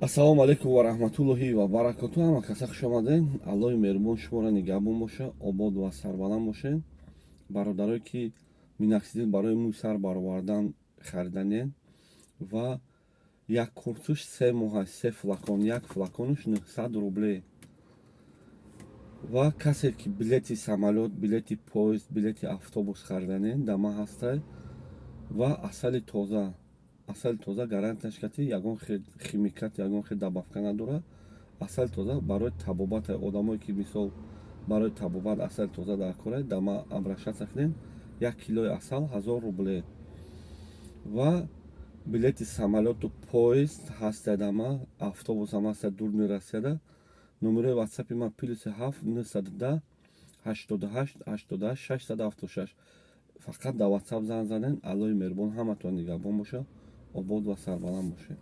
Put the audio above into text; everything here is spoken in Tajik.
Ассалому алайкум ва раҳматуллоҳи ва баракоту. Ҳама каса хуш омадем. Аллоҳи меҳрубон шуморо нигаҳбон боша, обод ва сарбаланд бошед. Бародарое, ки миноксидил барои мӯй сар баровардан хариданед, ва як курсуш 3 моҳа, се флакон, як флаконуш 900 рубле. Ва касе ки билети самолёт, билети поезд, билети автобус хариданед, да ман ҳастай. Ва асали тоза, асали тоза, гарантияш кати, ягон химикат, ягон хел добавка надорад. Асали тоза барои табобат, одамое ки, мисол, барои табобат асали тоза дар кора, да ма обращаться кунед. 1 килои асал 1000 рубле. Ва билети самолёту поезд ҳастад, ама автобусам ҳастад, дурни Россияда. Номерои ватсапи ман +7 910 88 88 676. Фақат дар ватсап занг занед. Аллоҳи меҳрубон ҳаматон нигаҳбон бошад, обод ва сарбаланд бошед.